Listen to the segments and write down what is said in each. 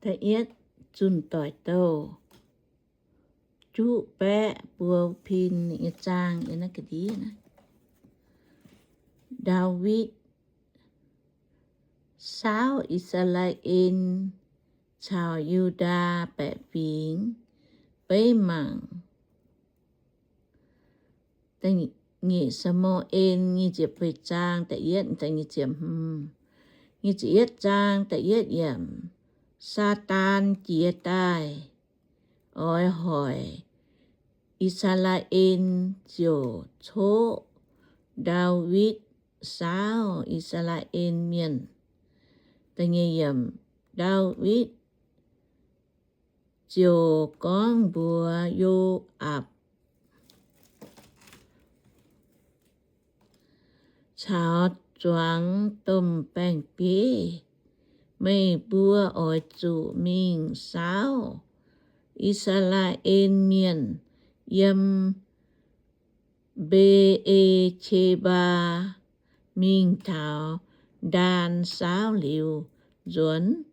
Da'yietv Zunh Doic Douh juqv baeqv buo pin nyei zaang. Ndaawitv saauv I^saa^laa^en caux Yu^ndaa baeqc fingx. Beiv mangc Nyeic Saa^mu^en nyic ziepc feix zaang da'yietv, nyic ziepc yietv zaang da'yietv yiemc. Saadaan jiez daaih oix hoic I^saa^laa^en, ziouc coqv Ndaawitv saauv I^saa^laa^en Mienh. Ndaawitv ziouc gorngv mbuox Yo^aapc caux zuangx domh baeng-bieiv, Meih mbuo oix zuqc mingh saauv I^saa^laa^en Mienh yiem Mbe^e^qe^mbaa, mingh taux Ndaan saauv liuz, nzuonx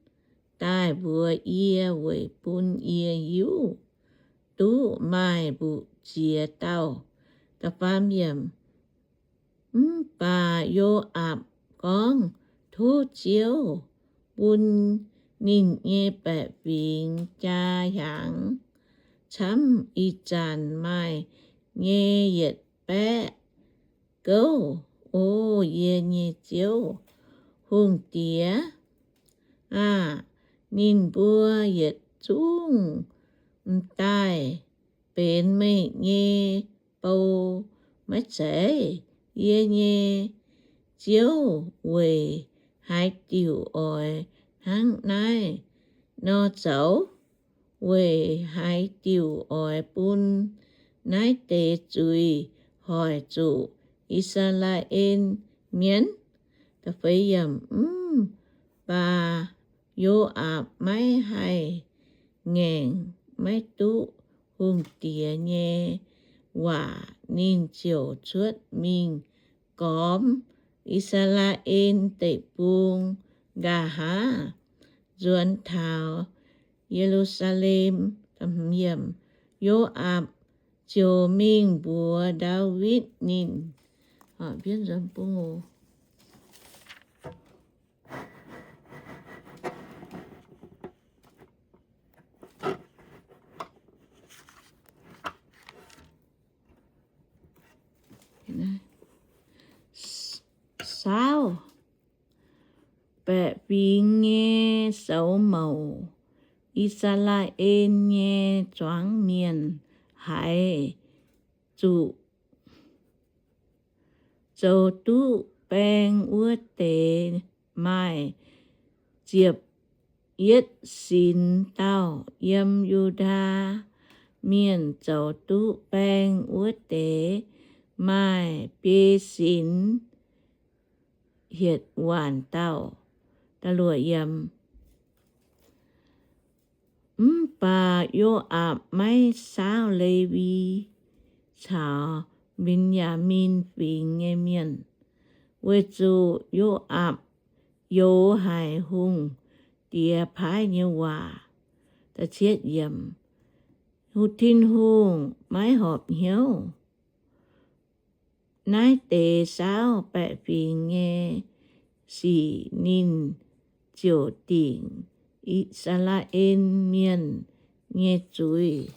daaih mbuox yie weic bun yie hiuv duqv maaih mbu'ziex dauh. Mv baac Yo^aapc gorngv, Tov Ziouv bun ninh nyei baeqc fingx jaa hiaangx camv ih zanc maaih nyei yietc baeqv gouv. O yie nyei Ziouv, hungh diex aah! Ninh mbuo yietc zungv m'daaih benx meih nyei bou maiv zeiz? Yie nyei Ziouv, weic haaix diuc oix hnangv naaiv nor zoux? Weic haaix diuc oix bun naaiv deix zuiz hoic zuqc I^saa^laa^en Mienh? Mv baac Yo^aapc maiv haih ngaengc, maiv duqv hungh diex nyei waac. Ninh ziouc cuotv mingh gormx I^saa^laa^en Deic-Bung, nqa'haav nzuonx taux Ye^lu^saa^lem. Yo^aapc ziouc mingh mbuox Ndaawitv ninh saauv baeqc fingx nyei soux mouc. I^saa^laa^en nyei zuangx mienh haiz zuqc zoux duqv baeng wuov deix maaih ziepc yietv sinx dauh. Yiem Yu^ndaa Mienh zoux duqv baeng wuov deix maaih biei sinx hietc waanc dauh. Mv baac Yo^aapc maiv saauv Lewi caux Mben^yaa^min Fingx nyei mienh, weic zuqc Yo^aapc youx haic hungh diex paaiv nyei waac. Tin-Hungh maiv horpc hnyouv naaiv deix saauv baeqc fingx nyei sic, ninh ziouc dingc I^saa^laa^en Mienh nyei zuiz.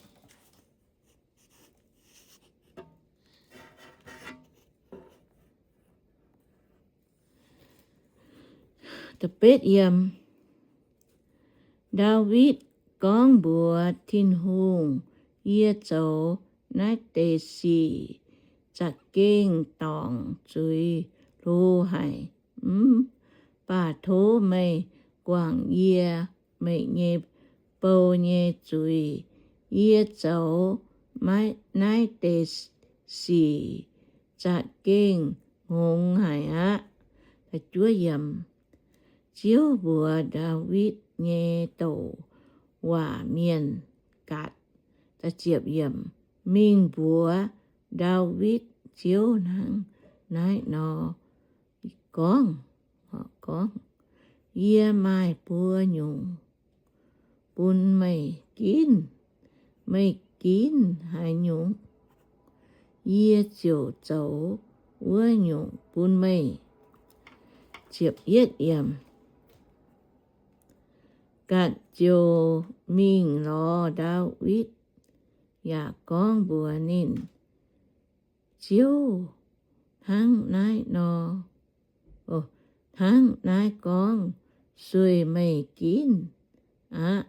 Ndaawitv gorngv mbuox Tin-Hungh, Yie zoux naaiv deix sic za'gengh dorngc zuiz hlo haic. Mv baac tov meih guangc yie, meih nyei bou, nyei zuiz. Yie zoux naaiv deix sic za'gengh hngongx haic aqv. Ziouv mbuox Ndaawitv nyei douc waac mienh gatc. Mingh mbuox Ndaawitv, Ziouv hnangv naaiv nor gorngv, gorngv, Yie maaih buo nyungc bun meih ginv. Meih ginv haaix nyungc, yie ziouc zoux wuov nyungc bun meih. Gad ziouc mingh lorz Ndaawitv yaac gorngv mbuox ninh, Ziouv hnangv naaiv nor, hnangv naaiv gorngv, Sueih meih ginv aqv.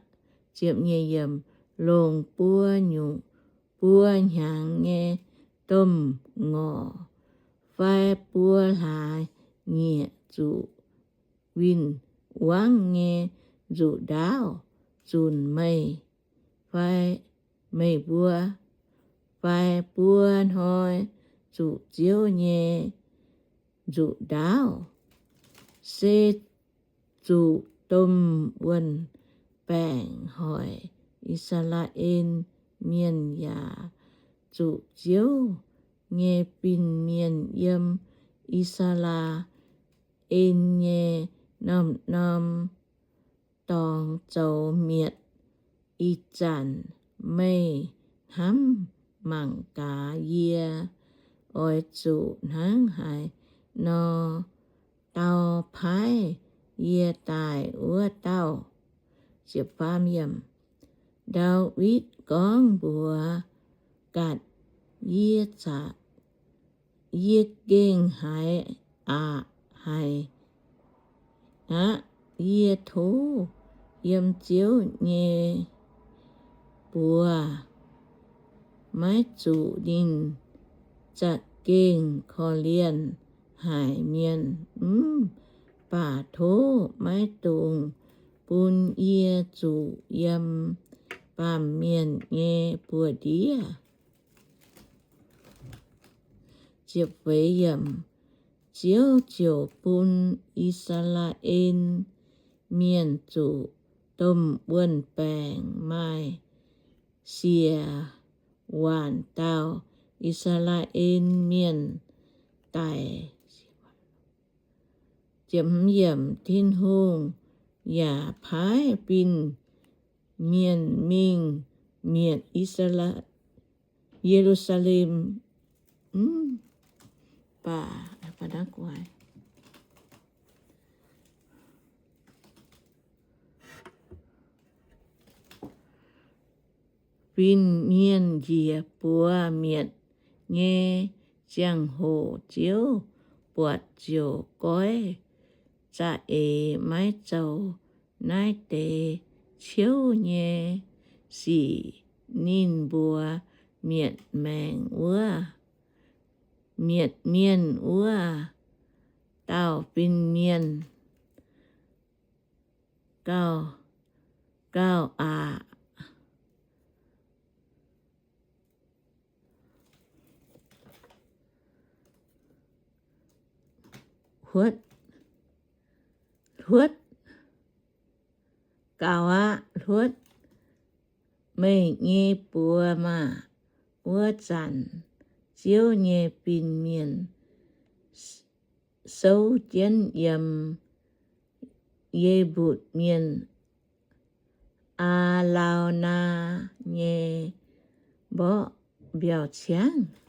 Longc buo nyungc buo hnyangx nyei domh ngorc fai buo hlaax nyieqc zuqc win-wangv nyei nzuqc ndaauv zunc meih fai meih mbuo, fai buo hnoi zuqc Ziouv nyei nzuqc ndaauv, se zuqc domh wuon-baengc hoic I^saa^laa^en Mienh yaac zuqc Ziouv nyei fin-mienh yiem I^saa^laa^en nyei norm-norm dorngx zoux mietc. Ih zanc meih hnamv mangc gaax yie oix zuqc hnangv haaix nor dau paaiv yie daaih wuov dauh. Ndaawitv gorngv mbuox Gad, Yie zaqc, yie gengh haiz aqc haic aqv. Yie tov yiem Ziouv nyei buoz, maiv zuqc ninh za'gengh korv-lienh haic mienh. Mv baac tov maiv dungx bun yie zuqc yiem baamh mienh nyei buoz-ndiev. Ziouv ziouc bun I^saa^laa^en Mienh zuqc domh wuon-baengc maaih siec waanc dauh. I^saa^laa^en Mienh daic. Tin-Hungh yaac paaiv fin-mienh mingh mietc I^saa, Ye^lu^saa^lem. Fin-mienh njiec buoz mietc nyei ziangh hoc, Ziouv buatc ziouc goiv za'eix maiv zoux naaiv deix ciouv nyei sic. Ninh mbuox mietc maengc wuov, mietc mienh wuov dauh fin-mienh, Gauh, gauh aqc. Huotv, huotv, gauh aqv, huotv meih nyei buoz maah! Wuov zanc Ziouv nyei fin-mienh souv jienv yiem Ye^mbutc Mienh Aa^lau^naa nyei mborqv mbiauz-ciangv.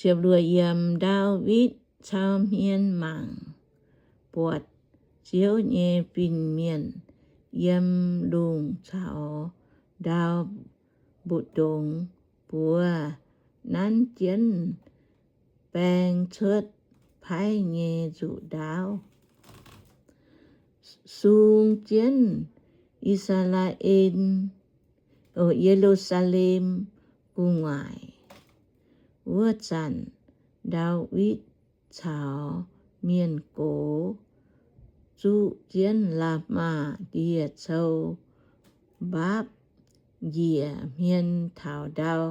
Ndaawitv cau hmien mangc, buatc Ziouv nyei fin-mienh yiem lungh caux ndau mbu'ndongx buoz nanv jienv baeng cuotv paaiv nyei nzuqc ndaauv, sung jienv I^saa^laa^en, Ye^lu^saa^lem gu'nguaaic. Wuov zanc Ndaawitv caux mienh gox zuqv jienv Laamaa Ndie-Cou mbaapv njiec hmien taux ndau.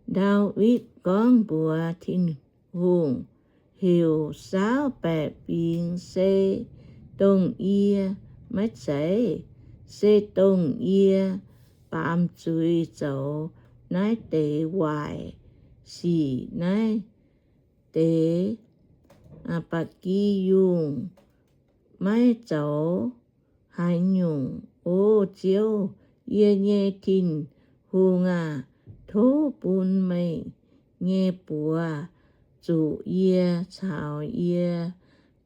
Ndaawitv gorngv mbuox Tin-Hungh, Heuc saauv baeqc fingx se dongh yie maiv zeiz? se dongh yie baamz zuiz zoux naaiv deix waaic sic. Naaiv deix ba'gi yungh maiv zoux haaix nyungc. O Ziouv, yie nyei Tin-Hungh aah! Tov bun meih nyei buoz zuqc yie caux yie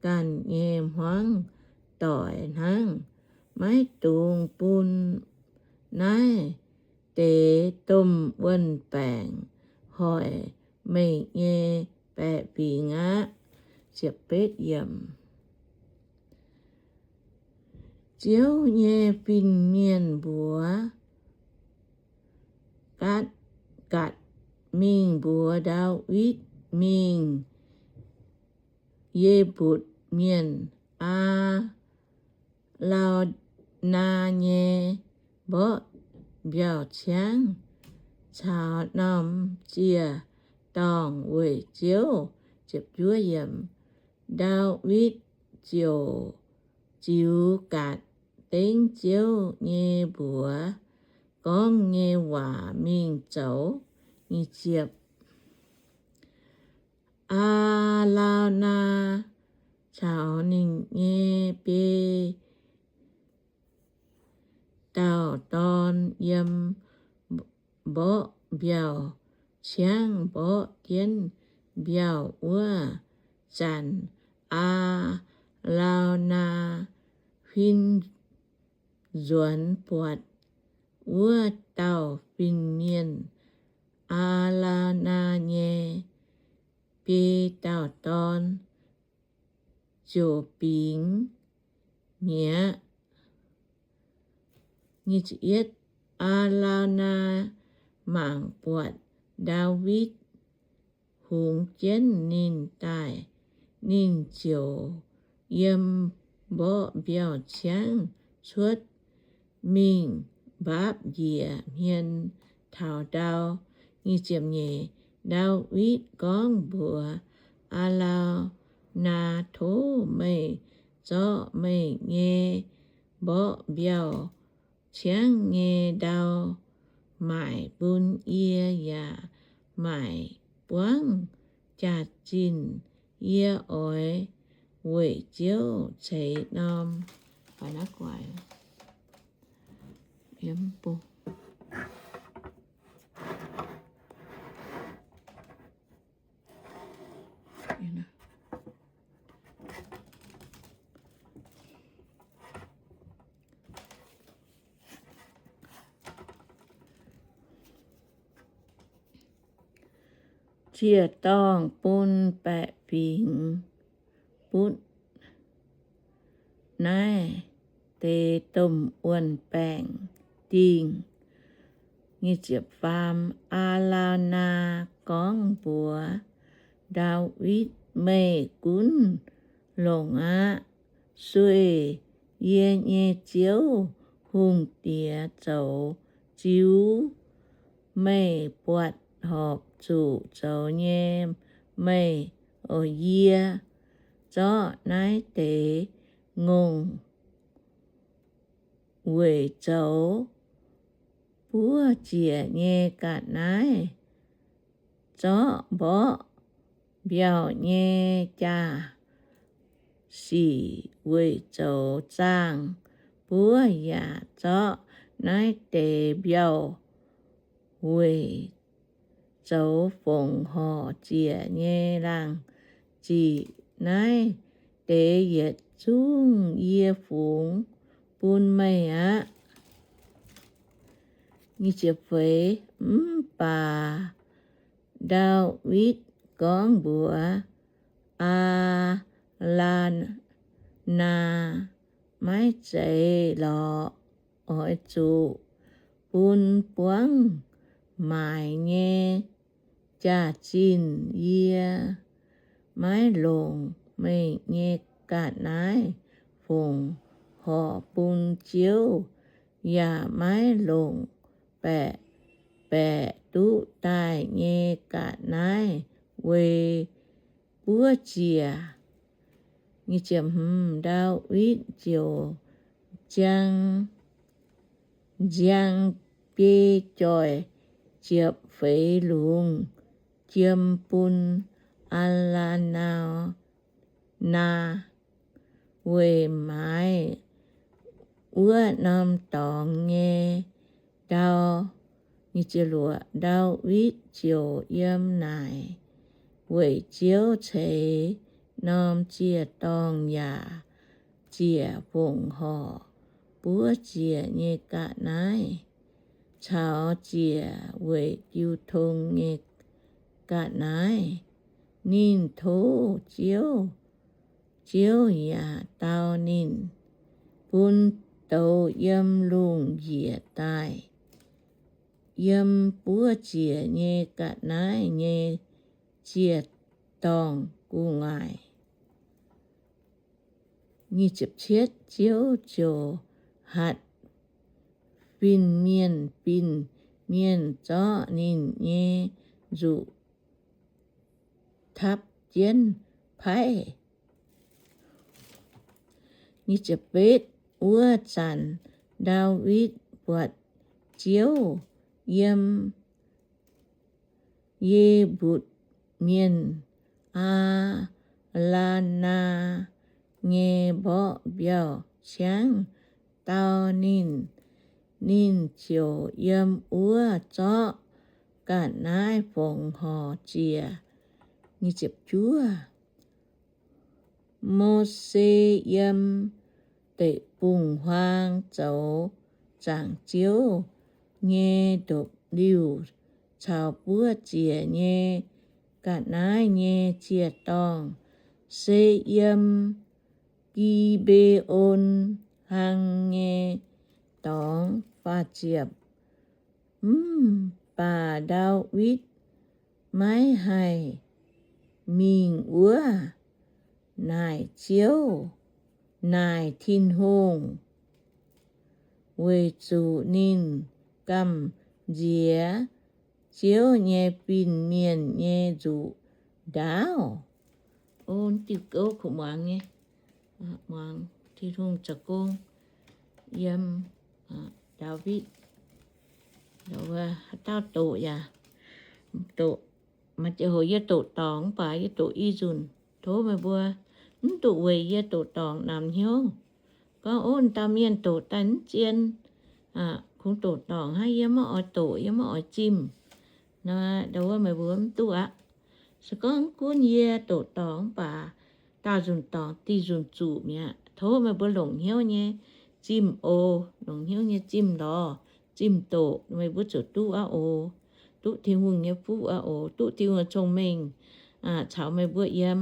ganh nyei hmuangv doic hnangv. Maiv dungx bun naaiv deix domh wuon-baengc hoic meih nyei baeqc fingx aqv. Ziouv nyei fin-mienh mbuox Gatc, Gatc mingh mbuox Ndaawitv, Mingh Ye^mbutc Mienh, Aa^laa^naa, nyei mborqv mbiauh ciangv caux norm ziec-dorngh weic Ziouv. Ndaawitv ziouc ziux Gatc dengv Ziouv nyei mbuox gorngv nyei waac mingh zoux. Aa^laa^naa caux ninh nyei biei dauh dorn yiem mborqv mbiauh ciangv mborqv jienv mbiauh wuov zanc, Aa^laa^naa huin nzuonx buatc wuov dauh fin-mienh. Aa^laa^naa nyei biei dauh dorn ziouc bingx mi'aqv. Aa^laa^naa mangc buatc Ndaawitv hungx jienv ninh daaih, ninh ziouc yiem mborqv mbiauh ciangv cuotv mingh mbaapv njiec hmien taux ndau. Ndaawitv gorngv mbuox Aa^laa^naa, Tov meih zorqv meih nyei mborqv mbiauh ciangv nyei ndau maaic bun yie yaac maaic buangv jaax-zinh. Yie oix weic Ziouv ceix norm ziec-dorngh bun baeqc fingx butv naaiv deix domh wuon-baengc dingh. Aa^laa^naa gorngv mbuox Ndaawitv, Meih gunv longc aqv. Sueih yie nyei Ziouv, Hungh Diex, zoux ziux meih buatc horpc zuqc zoux nyei. Meih, yie zorqv naaiv deix ngongh weic zoux buov ziec nyei ga'naaiv, zorqv mborqv mbiauh nyei jaa-sic weic zoux zaangh buov, yaac zorqv naaiv deix mbiauh weic zoux fongc horc ziec nyei laangh ziqc. Naaiv deix yietc zungv yie fungx bun meih aqv. Mv baac Ndaawitv gorngv mbuox Aa^laa^naa, Maiv zeiz lorqc. Oix zuqc bun buangv maaic nyei jaax-zinh. Yie maiv longc meih nyei ga'naaiv fongc horc bun Ziouv, yaac maiv longc baeqc, baeqc duqv daaih nyei ga'naaiv weic buov ziec. Ndaawitv ziouc ziang nziang biei joic ziepc feix lungz jiem bun Aa^laa^naa naa, weic maaiz wuov norm dorngx nyei ndau. Ndaawitv ziouc yiem naaic weic Ziouv ceix norm ziec-dorngh yaac ziec fongc horc buov ziec nyei ga'naaiv caux ziec weic jiu tong nyei ga'naaiv. Ninh tov Ziouv, Ziouv yaac dau ninh, bun douz yiem lungh njiec daaih, yiem buov ziec nyei ga'naaiv nyei ziec-dorngh gu'nguaaic. Ziouv ziouc hatc fin-mienh, fin-mienh zorqv ninh nyei nzuqc tapv jienv paaiv. Wuov zanc Ndaawitv buatc Ziouv yiem Ye^mbutc Mienh, Aa^laa^naa, nyei mborqv mbiauh ciangv dau ninh. Ninh ziouc yiem wuov zorqv ga'naaiv fongc horc ziec. Mose yiem deic-bung-huaang zoux zaangc Ziouv nyei ndopv-liuh caux buov ziec nyei ga'naaiv nyei ziec-dorngh, se yiem Gi^mbe^on Hlang nyei dorngx. Mv baac Ndaawitv maiv haih mingh wuov, naaic Ziouv, naaic Tin-Hungh, weic zuqc ninh gamh nziex Ziouv nyei fin-mienh nyei nzuqc ndaauv. O, diuh gouv kuv muangx nyei, muangx Tin-Hungh zoux gong yiem Ndaawitv. Haaix dauh doqc yaac doqc. Maaih ziangh hoc yie doqc dorngc mv baac yie doqc i nzunc. Tov meih mbuo mv duqv weic yie doqc dorngc namx hnyouv. Gorngv, ov, dauh mienh doqc daaih mv zien, kungx doqc dorngc hnangv, yie maiv oix doqc, yie maiv oix zimh. Nor, ndau wuov meih mbuo mv duqv aqv. Se gorngv gunv yie doqc dorngc mv baac daauh nzunc dorngc diuh nzunc zuqc mi'aqv. Tov meih mbuo longc hnyouv nyei zimh oc. Longc hnyouv nyei zimh lorz, zimh doqc, meih mbuo ziouc duqv aqv oc. Duqv Tin-Hungh nyei fuqv aqv oc. Duqv Tin-Hungh cong-mengh caux meih mbuo yiem.